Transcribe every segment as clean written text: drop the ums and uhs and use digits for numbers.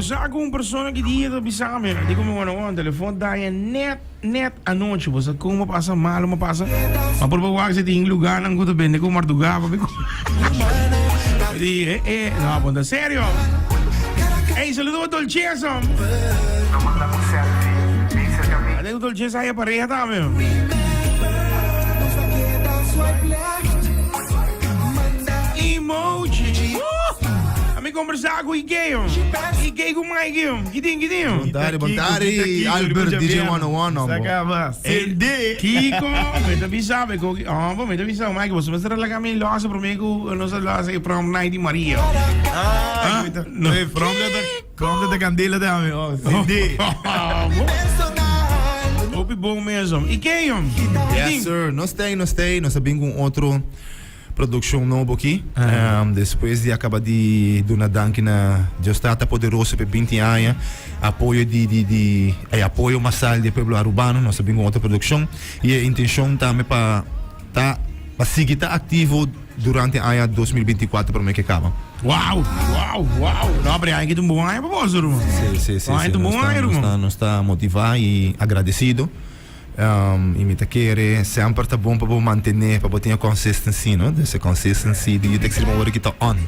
sa ku un persona ki dia ta bisa mi, di ku mi wana wan telefon daña net net anochi. Bo sa kon bo pasa malo bo pasa. Ma por wak si tin lugarnan ku ta bende ku marduga pa mi ku. Di eh eh no bon ta serio. Ey saludo pa Dolceso. Ade ku Dolceso haya pareha tambe. Emoji. Uh! Ami conversa ku Ikeo. Ikeo ku Mike. Kitin, kitin. Bon tarde, bon tarde. Albert DJ 101. hombo. Sacaba. CD. Kiko, me ta bisa, me ko, oh, me ta bisa, Mike, você me será laga mi losa prome ku nos losa e prom night di Maria. Ah, no. Hey, prom de prom de candela de ami. Oh, CD. Hopi bon mesmo. Ikeo. Yes, sir. Nos stay, nos stay. Nos ta bin ku un otro Produccion nobo aki. Despues di a caba di duna danki na Dios Tata Poderoso p'e binti aña, apoyo di di di e apoyo masal di e pueblo Arubano, nos a bin cu otro produccion y e intencion tambe pa ta pa sigui ta activo durante aña 2024 prome ke caba. Wow, wow, wow. No, pero e aña aki ta un bon aña pa boso, ruman. Si, si, si. Aña ta un bon aña, ruman. Nos ta motiva y agradecido. I mi ta kere semper ta bon pa bo mantené, pa bo tin e consistency, no? Dus e consistency di Youth Extreme awor aki ta on.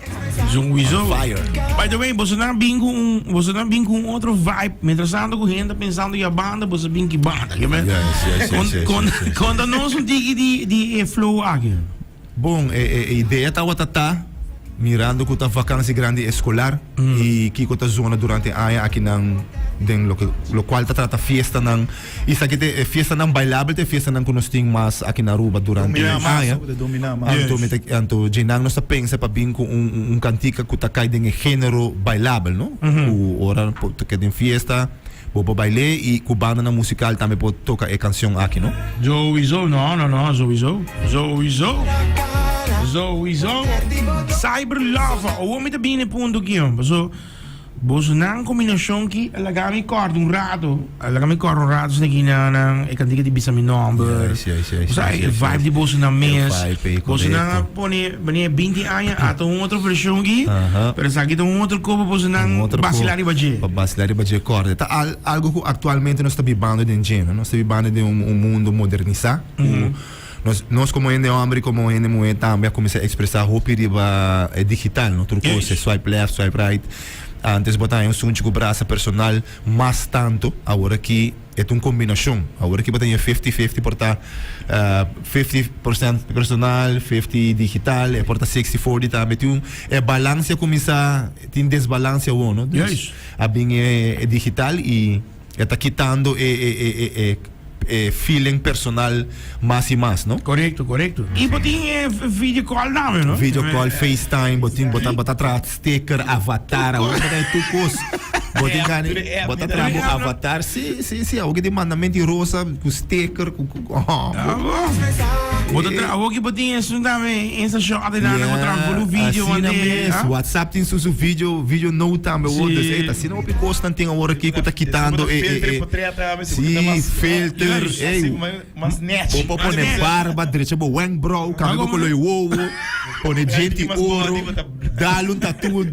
Sowieso. On fire. By the way, boso nan bin ku un, boso nan bin ku un otro vibe. Mientras tanto ku hende ta pensando ya banda, boso bin ki banda. Yes, yes, yes, yes, Kon, yes, yes. konta nos un tiki di, di e flow aki. Bon, e e idea tabata ta, mirando ku ta vakansi grandi eskolar i kiko ta zona durante aña akinan den loke lokual ta trata fiestanan i esaki ta e fiestanan bailabel ta e fiestanan ku nos tin mas aki na Aruba durante aña. Anto mi ta anto djenan nos ta pensa pa bin ku un un kantika ku ta kai den e genero bailabel no ku ora por ta keda den fiesta. Bo por bail'é i ku bandanan musikal tambe por toka e kansion aki, no? Souiso, no, no, no, souiso, souiso, souiso. Cyber Love, awor mi ta bini e punto aki, hom, paso boso nan kombinashon ki a laga mi kòrda un rato, a laga mi kòrda un rato esaki ki nan nan e kantika di bisa mi nòmber, Yes, yes, yes, osea yes, e yes, vibe yes. di boso nan E mes, vibe ei, boso nan a korekto. pone manera binti aña ata un otro vershon aki, Aha. pero esaki ta un otro kopo boso Un nan otro basila ko riba dje. pa basila riba dje kòrda. Ta al algo ku aktualmente nos ta bibando den dje, no? Nos ta bibando den un un mundo modernisá ku nos nos komo hende hòmber i komo hende muhé tambe a kuminsá ekspresá hopi riba e digital, no? Tur kos, e swipe left, swipe right. Antes bo ta haña un sunchi ku brasa personal mas tantu, aworakí E ta un kombinashon. Awor aki bo ta haña fifty fifty por ta 50% personal, 50 digital, e por ta sixty forty tambe. Tin un e balanse a kuminsá tin desbalanse awor no. Dus Juist. a bin e e digital i e ta kitando e e e e e e feeling personal mas i mas no. Korekto, korekto. I bo tin e video call tambe no? Video call, FaceTime, bo tin bo ta bo ta traha sticker, avatar, awor bo ta traha tur kos. Bo tin gana, bo ta traha bo avatar, si, si, si, awor ki tin mandamento di rosa ku sticker, ku, ku, oh, Bo ta traha, awor ki bo tin esun tambe Insta shot adelante, bo traha full un video, Asina mande, mes, ah? WhatsApp tin su su video, video note tambe awor, Si. dus ey, ta asina hopi kosnan tin awor aki ku ta kitando e, e, e, si, filter, ey. Mas nechi. Bo por pone barba, drecha bo wenkbrauw, cambia bo color di wowo, pone djenti oro, dal un tattoo,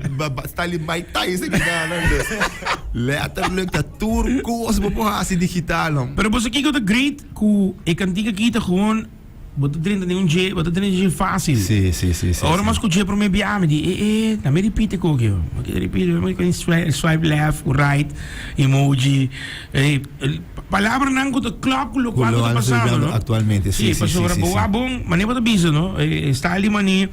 style di Mike Tyson ki nan nan dus. Letterlijk ta tur cos bo por haci digital no. Pero bo sa kiko ta great cu e cantica aki ta gewoon bo ta drenta den un dje, bo ta drenta den dje facil. Si, si, si, si. Ora si. mi a scucha prome biaha mi di e e na mi ripite koki yo. Mi ke ripite, mi ke swipe left ku right emoji. E palabranan ku ta klòp ku lokual ku ta pasando, no? Aktualmente, si, si, si, Pasobra si, bo si. wak bon, manera bo ta bisa, no? E style di mani,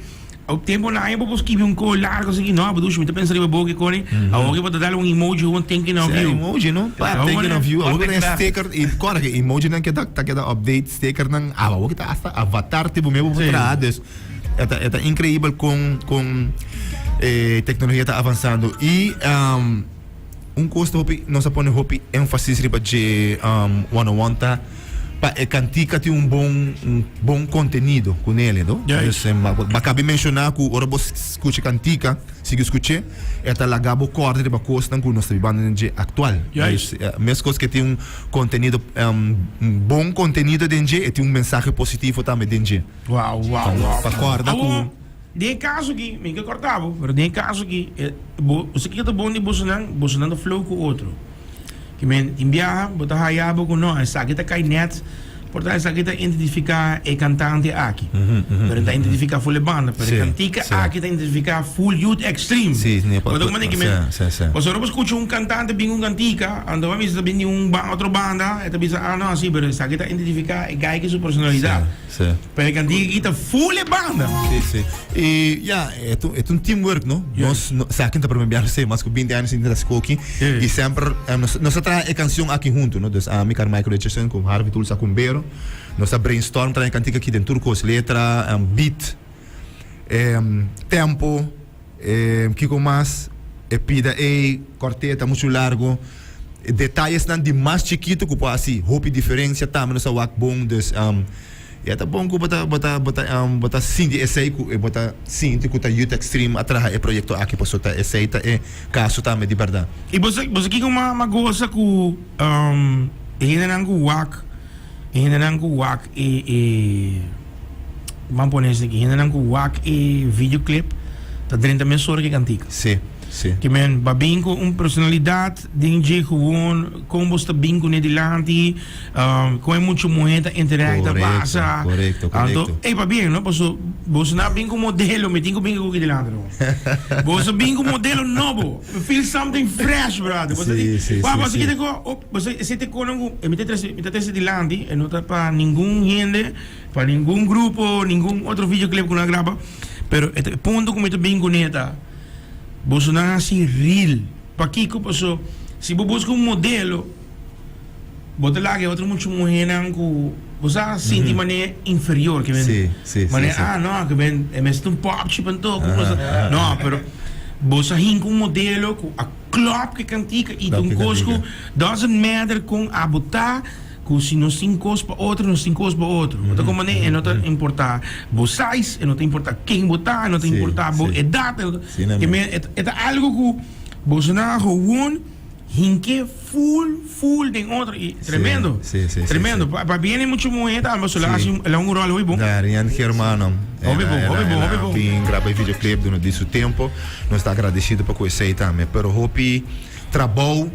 op tempo na aña bo por skibi un ko largo asina, no, bo dushi, mi ta pensa riba bo ke koni, awor ke bo ta dal un emoji gewoon thinking of Si, you. emoji, no? Pa, Awor thinking of you. Awor ke Parte sticker, i kòrda ke emojinan keda, ta keda update, stickernan, awor ke ta hasta avatar tipo mi bo por Si. traha, dus e ta, e ta increibel kon, kon e teknologia ta avansando. I, Un kos ta hopi, nos a pone hopi énfasis riba dje one on one ta pa e kantika tin un bon un bon kontenido ku nele no. Juist. Dus bo a kabi menshoná ku ora bo skucha kantika, sigui skuch'é, e ta laga bo kòrda riba kosnan ku nos ta bibando den dje aktual. Juist. Dus meskos ku e tin un kontenido un bon kontenido den dje, e tin un mensahe positivo tambe den dje. Wow, wow, wow. Pa kòrda ku. Awor. Den e kaso aki, mi ke kòrta bo, pero den e kaso aki, e bo, bo sa kiko ta bon di bosonan? Bosonan ta flow ku otro. Ke men, tin biaha bo ta haya bo ku no, esaki ta kai nèt, por ta esaki ta identifiká e kantante aki. Pero e ta identifiká ful e banda, pero e kantika aki ta identifiká ful Youth Extreme. Bo ta kumanda ke men, pasobra ora bo skucha un kantante bin ku un kantika, anto bo a bisa ta bin di un otro banda, e ta bisa, ah no, si, pero esaki ta identifiká e guy ki su personalidat. Sí. Pero e kantika aki ta full e banda. Sí, sí. I ya, e ta e ta un teamwork, no? Ja. Nos no sa ken ta prome biaha sí, mas ku binti aña sin ta skoki. Ja. I semper eh, nos nos a traha e kansion aki huntu, no? Dus ami, Carmichael Richardson ku Harvey Tulsa Kumbero, nos a brainstorm traha e kantika aki den tur kos, letra, beat, tempo. E kiko mas? E pida ei kòrt'é ta muchu largu. E detayesnan di mas chikitu ku por hasi hopi diferensia tambe nos a wak bon. Dus ya ta bon ku bo ta bo ta bo ta bo ta sinti esei ku bo ta sinti ku ta Youth Extreme a traha e proyekto aki pasobra ta esei ta e kaso tambe di bèrdat. I bo sa bo sa kiko ma gosa ku e hendenan ku wak E hendenan ku wak e e ban pone esaki, e hendenan ku wak e videoclip ta drenta mesora ku e kantika. Sí, sí. Ke men ba bin ku un personalidat den dje gewoon kon bo sta bin kuné dilanti, kon e mucha muhé ta interact ta pasa. Korekto, korekto, korekto. Anto, ey pabien no, paso boso na bin ku modelo, mi tin ku bin ku dilanti no. Boso bin ku modelo nobo, feel something fresh brother. Boso di, Sí, sí, wak sí, boso sí. kita ku op. Bo sa esei ta e konan ku mi ta trese, mi ta trese dilanti, e no ta pa ningun hende, pa ningun grupo, ningun otro videoclip ku nan a graba, pero e ta e punto ku mi ta bin kuné ta, boso nan hasi real. Pakiko? Paso si bo buska un modelo, bo ta laga e otro mucha muhénan ku bo sa sinti manera inferior, ke men Sí, sí, sí, manera sí. ah no, ke men e mester un popchi pa anto, ku cosa. No, pero bo sa hinka un modelo ku a. Klòp ke kantika i ta un kos ku doesn't matter kon abo ta, ku si nos tin kos pa otro, nos tin kos pa otro. Bo ta komprendé? E no ta importá bo size, e no ta importá ken bo ta, e no ta importá bo edat, e no ta, ke men e ta algu ku boso nan a gewoon hink'é full full den otro i tremendo, tremendo. Pabia di mucha muhé tambe pasobra el a hasi el a un ròl hopi bon. Darian Germano. Hopi bon, hopi bon, hopi bon. Tin graba e videoclip duna di su tempo. Nos ta agradecido pa cu esey tambe. Pero hopi trabou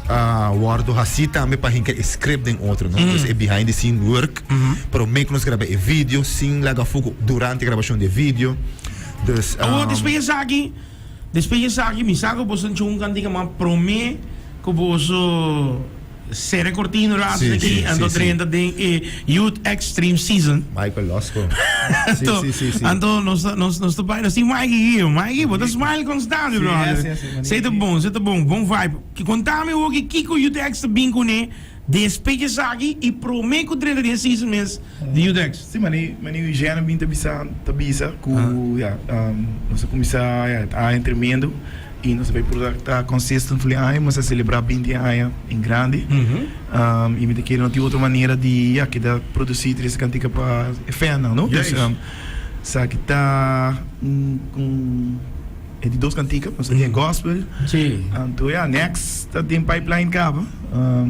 a wordo haci tambe pa hinca e script den otro, no? Dus e behind the scene work. Prome cu nos graba e video, sin laga foco durante grabacion di e video. Dus. Awor despues di esaki, despues di esaki mi sa cu boso a un cantica mas prome cu boso. Sere Cortino rato Sí, aki sí, anto sí, sí. drenta den e Youth Extreme Season. Michael Losco. Sí, Anto, sí, sí, sí. anto nos ta- nos nos ta bai nos tin Mikey hier. Mikey, bo ta smile constante, Sí, brother. sí, sí, manera Sei ta bon, sei ta bon, bon vibe. Ki kontami hoki kiko Youth X ta bin kuné despe dje esaki i promé ku drenta den e season mes di Youth X. Sí, mane mane Eugene bin ta bisa ta bisa ku ya nos a kuminsá ya e aña tremendo. I nos a bay por ta consistent fuli aña, nos a celebra binti aña en grandi. I mi ta kere no tin otro manera di ya keda produci tres cantica pa e fannan, no? Dus esaki ta un e di dos cantica, nos a tin e gospel. Anto ya, next ta den pipeline caba.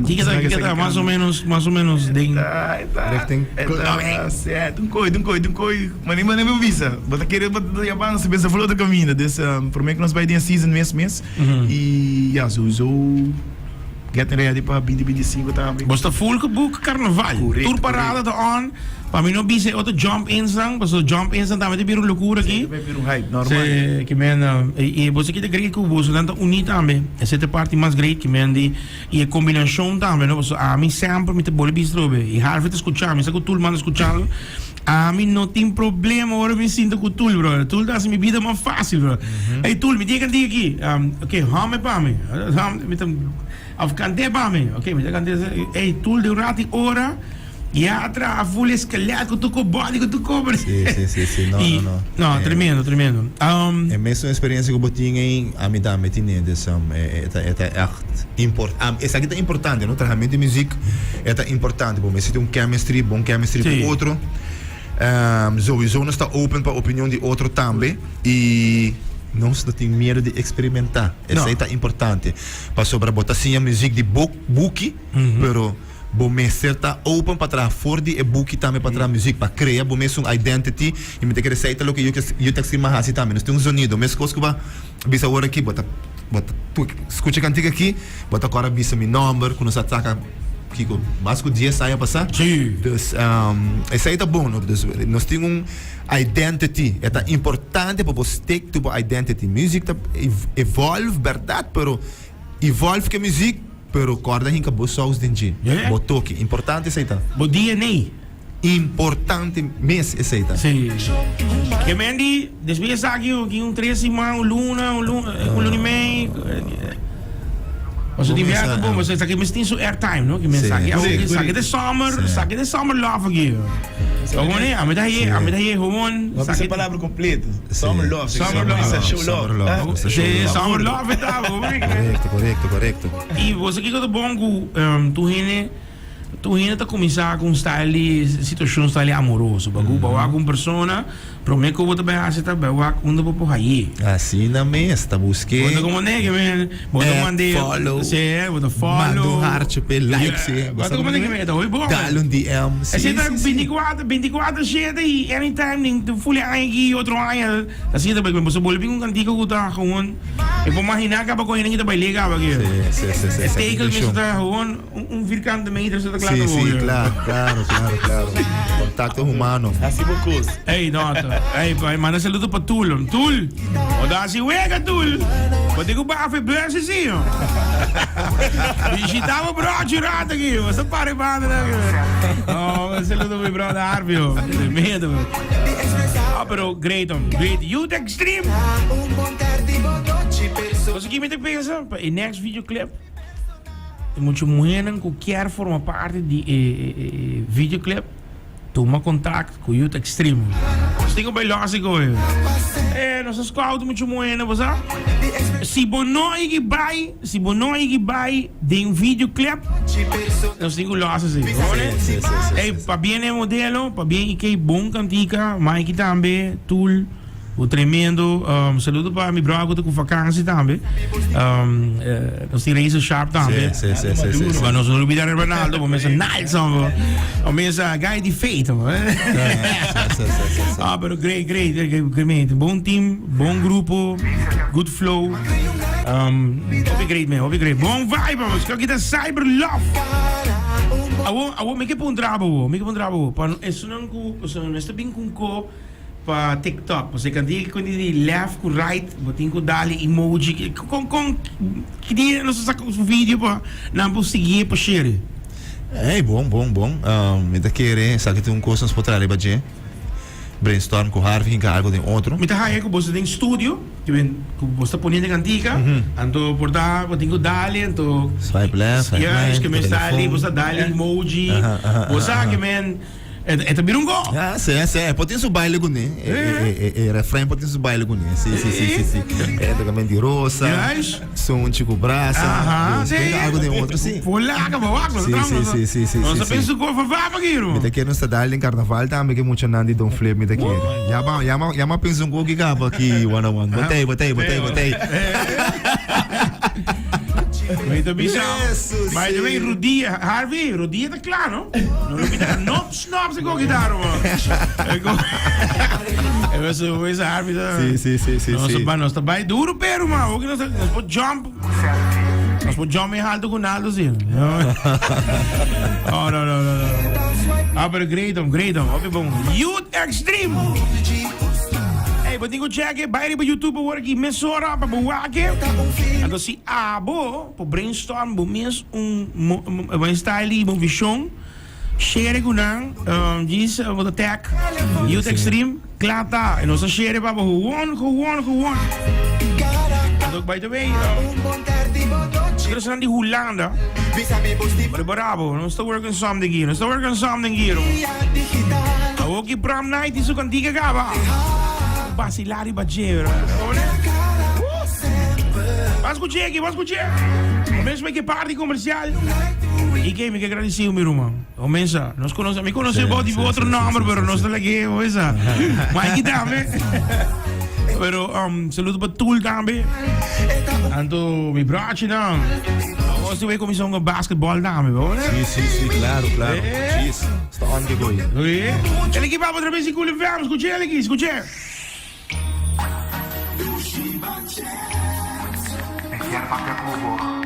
Kiko ta, kiko ta mas o menos, mas o menos den. Richting clubbing. Sí, un koi, un koi, un koi. Mane mane bo bisa, bo ta kere bo ta yabando si pensa for otro kaminda. Dus prome ku nos bai den e season mes mes. I ya souiso getting ready pa binti 25 tambe. Bo sta full ku book karnaval. Korekto, Tur parada ta on. Pa mi no bisa e otro jump ins nan, pasobra jump ins nan tambe ta bira un lokura aki. Sí, ta bira un hype, normal. Sí, ke men i bo sa kita great ku boso nan ta uní tambe. Esei ta e parti mas great ke men di i e kombinashon tambe no, pasobra ami semper mi ta bole bisa trobe i Harvey ta skucha mi, sa ku Tulman ta skuchando. Ami no tin problema ora mi sinta ku Tul, brother. Tul ta hasi mi bida mas fácil, brother. Ey, Tul, mi tin e kantiga aki. Ok, hum e pa mi. Hum, mi ta, of kant'é pa mi. Ok, mi ta kant'é. Ey, Tul, den un ratu i ora, ya a traha full e skelet ku tur ku body, ku tur koper. Sí, sí, sí, sí. No, I, no, no. No, tremendo, tremendo. E mesun experiencia ku bo tin ey, ami tambe tin e. Dus, e ta, e ta ègt import, esaki ta importante, no? Trahamentu di muziek. E ta importante bo mester tin un chemistry, bon chemistry ku otro. Sowieso nos ta open pa opinion di otro tambe i nos no tin miedu di eksperimentá. Esei ta importante pasobra bo ta siña muzik di buki, pero. Bo mester ta open pa traha for di e buki tambe pa traha muziek, pa crea bo mes un identity y mi ta kere esey ta loke Youth Extreme a haci tambe. Nos tin un zonido mescos cu bo a bisa awor aki, bo ta bo ta scucha e cantica aki, bo ta corda bisa mi nomber cu nos a saca kico mas cu dies aña pasa. Dus esey ta bon, no? Dus nos tin un identity, e ta importante pa bo stick to bo identity. Muziek ta evolve berdad, pero evolve ke muziek. Pero corda hinca bo saus den dje. Bo toki. Importante esey ta. Bo DNA. Importante mes esey ta. Sí. Ke men di, despues esaki yo tin un tres siman, un luna, un luna, un luna y mei. Paso di biaha ta bon, paso esaki mes tin su airtime, no? Ke men saki, saki de summer, saki de summer love aki. Gewoon eh, ami ta haye, ami ta haye gewoon. Wak bisa palabra completo. Summer love. Summer love. Bisa show love. Summer love. Sí, summer love ta. Correcto, correcto, correcto. Y bo sa kiko ta bon ku tur hende, tur hende ta kuminsá ku un style di situashon style di amoroso. Bo ku bo wak un persona, promé ku bo ta bai hasi ta bai wak unda bo por haye. Asina mes, ta busk'é. Bo ta komo nege men. Bo ta Add, mand'é, follow. Sí, bo ta follow. Manda un hartje p'e, like sí. Bo ta komo nege men, e ta hopi bon. Dal un DM. Sí, Esei ta sí, sí. bintikuater, bintikuater shete i anytime den den ful e aña aki i otro aña asina ta bai. Bo sa bolbe bin un kantika ku ta gewoon e por maginá kaba ku hende ta bail'é kaba aki. Sí, sí, sí, sí. E tekel mes Intenshon. ta gewoon un vierkante meter so ta kla Sí, ta sí, hoor. claro, claro, claro, claro. Contacto humano. Hasi bo kos. Ey, no, ta. Ey, pa, manda saludo pa Tul. Tul, o da si wega, Tul. Bo tin ku baha fe bus si, yo. Bishita bo brochi rato aki. Bo sa pare banda na. Oh, saludo mi brother Harvey. yo. Tremendo, man. Ah, pero great, hom. Great. Youth Extreme. Bo sa ki mi ta pensa? Pa e next videoclip. E mucha muhernan ku kier forma parti di e videoclip, tuma kontakt ku Youth Extreme. Nos tin ku bai lòsiko e. E nos a scout mucha muhernan, bo sa? Si bo no yegi bai, si bo no yegi bai den videoclip, nos tin ku lòs esei. Ey, pabien e modelo, pabien IK, bon kantika, Mikey tambe, Tul. Bo tremendo. Um, saludo pa mi brother ku ta ku vakantie tambe. Um, eh, nos tin Razor Sharp tambe. Sí, sí, sí, sí, sí. Maar nos no olvida Ronaldo, bo mesa Nilsson, bo. Bo mesa guy di faith, bo. Sí, sí, sí, sí, sí. Ah, pero great, great, great, great. Bon team, bon grupo, good flow. Um, hopi great, man, hopi great. Bon vibe, bo. Esaki ta Cyber Love. Awo, awo, mi ke puntra bo, mi ke puntra bo. Pa esunnan ku, esunnan no esta bin kun ko Pa TikTok, pasobra e kanti ku di left ku right, bo tin ku dal e emoji. Kon kon ki dia nos a saka un video pa nan por sigui e pa share? Ey, bon, bon, bon. Mi ta kere esaki ta un kos nos por traha riba dje. Brainstorm ku Harvey hinka algu den otro. Mi ta haya ku bo ta den studio, ki ben ku bo sta poniendo e kantika, anto por ta bo tin ku dal e, anto Swipe left, swipe Ya, right, es ke men sta ali, bo sta dal e emoji, bo sa ke men. E ta bira un go. Ja, sí, sí. E por tin su baile kuné. E, e, e, e refrein por tin su baile kuné. Sí, sí, sí, sí, sí. E toca mentirosa. Juist. Sunchi ku brasa. Aha, Dus, sí. tenga algo den otro, sí. Polaca, ba wak, Sí, sí, sí, sí, sí, Nos sí, a sí. pensa go fa fa giro. Mi ta kere nos ta dal den carnaval tambe ke muchanan di Don Flip mi ta kere. Ya ba, ya ma, ya ma pensa un koki kaba aki one on one. Botei, botei, botei, botei. Mi ta bisa. Jesus, By the way, sí. Rudia, Harvey, Rudia ta kla, no? No lo bida, no snap se con guitarra, man. E was was Harvey ta. Sí, sí, sí, sí, No, sí. ba, nos ta bai duro pero man, ook nos nos por jump. Nos por jump in alto con alto sí. Oh, no, no, no, no. Ah, pero great, hom, great, hom. Hopi bon. Youth Extreme. Hey, bo tin ku check it. Bai riba YouTube awor aki mesora pa bo wak e. Anto si abo por brainstorm bo mes un bo style y bo vision, share ku nan, djis bo ta tag Youth Extreme, kla ta. E nos ta share pa bo gewoon, gewoon, gewoon. Anto by the way, personan di Hulanda, pero bravo, nos ta working something here, nos ta working something here. Awo ki prom night y su cantica caba. Vacilar riba dje, bro. Ban scuché aki, ban scuché. Comienzo met ke party comercial. Y ke mi ke agradecido mi ruman. Comienza. Nos conoce, mi conoce bo di otro nombre, pero no se la ke, comienza. Mikey tambe. Pero um, saludo pa Tul tambe. Anto mi brochi dan. Nos tin comisión con basketball dame, bo, Si, si, si, claro, claro. Eh. Jeez, sta on the go. Eh. El equipo otra vez y Cool FM, escuché, el equipo, escuché. Mi kier papia cu bo.